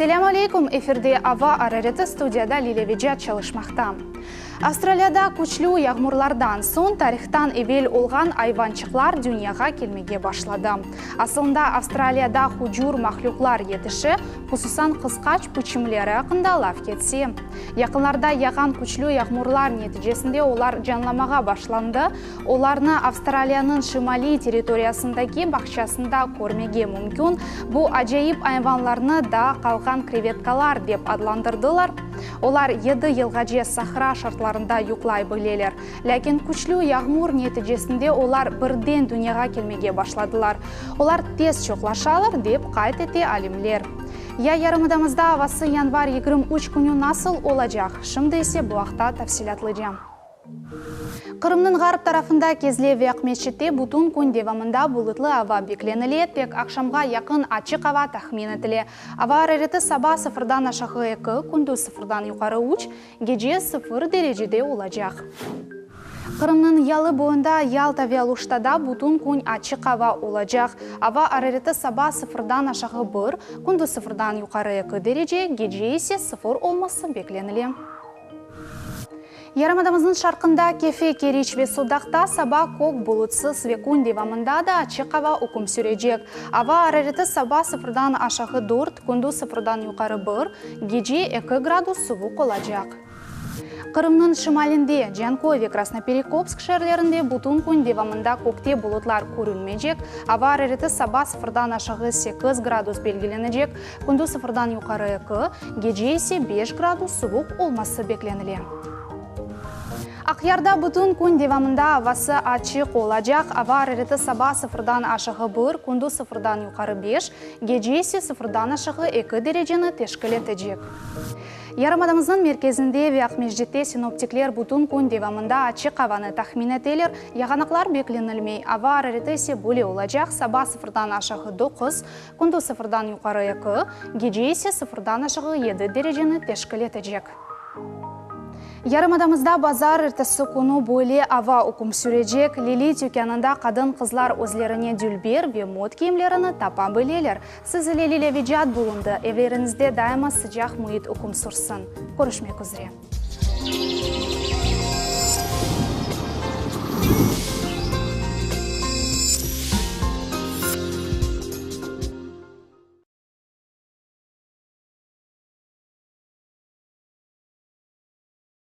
Selâm aleykum, efirde Ava arareti, studiyada Lilâ Vecat çalışmaqta. Avstraliyada küçlü yağmurlardan soñ tarihtan evel olğan ayvançıqlar dünyağa kelmege başladı. Asılında Avstraliyada hucur mahlüqlar yetişe, hususan qısqaç piçimleri aqqında laf ketse. Yaqınlarda yağğan küçlü yağmurlar neticesinde olar canlamağa başlandı. Olarnı Avstraliyanıñ şimaliy territoriyasındaki bağçasında körmege mümkün. Bu acayip ayvanlarnı daa qalğan krevetkalar dep adlandırdılar. Olar yedi yılğace sahra şartlarında yuqlay bileler. Lâkin küçlü yağmur neticesinde olar birden dünyağa kelmege başladılar. Olar tez çoqlaşalar, dep qayd ete alimler. Ya yarımadamızda avası yanvar 23 künü nasıl olacaq? Şimdi ise bu aqta tafsilâtlıca. Qırımnıñ ğarp tarafında Kezlev ve Aqmescitte bütün kün devamında bulutlı ava beklenile, tek aqşamğa yaqın açıq ava tahmin etile. Ava arareti saba sıfırdan aşağı eki, kündüz sıfırdan yuqarı üç, gece sıfır derecede olacaq. Qırımnıñ yalı boyunda, Yalta ve Aluştada bütün kün açıq ava olacaq. Ava arareti saba sıfırdan aşağı bir, kündüz sıfırdan yuqarı eki derece, gece ise sıfır olması beklenile. Yarımadamıznıñ şarqında Kefe, Keriç ve Sudaqta saba kök bulutsız ve kün devamında da açıq ava üküm sürecek. Ava arareti saba sıfırdan aşağı dört, kündüz sıfırdan yuqarı bir, gece eki gradus suvuq olacaq. Qırımnıñ şimalinde, Canköy ve Krasnoperekopsk şeerlerinde bütün kün devamında kökte bulutlar körünmeycek, ava arareti saba sıfırdan aşağı sekiz gradus belgilenecek, Kündüz sıfırdan yuqarı eki, gece ise beş gradus suvuq olması beklenile. Aqyarda bütün kün devamında avası açıq olacaq, ava arareti saba sıfırdan aşağı bir, kündüz sıfırdan yuqarı beş, gece ise sıfırdan aşağı eki dereceni teşkil etecek. Yarımadamıznıñ merkezinde ve Aqmescitte sinoptikler bütün kün devamında açıq avanı tahmin eteler, yağanaqlar beklenilmey, ava arareti ise böyle olacaq, saba sıfırdan aşağı doquz, Kündüz sıfırdan yuqarı eki, gece ise sıfırdan aşağı yedi dereceni teşkil etecek. Yarımadamızda bazar ertesi künü böyle ava üküm sürecek, Lili tükânında qadın-qızlar özlerine dülber ve mot kiyimlerini tapa bileler. Siz ile Lilâ Vecat bulundı. Evleriñizde daima sıcaq müit üküm sürsün. Körüşmek üzre.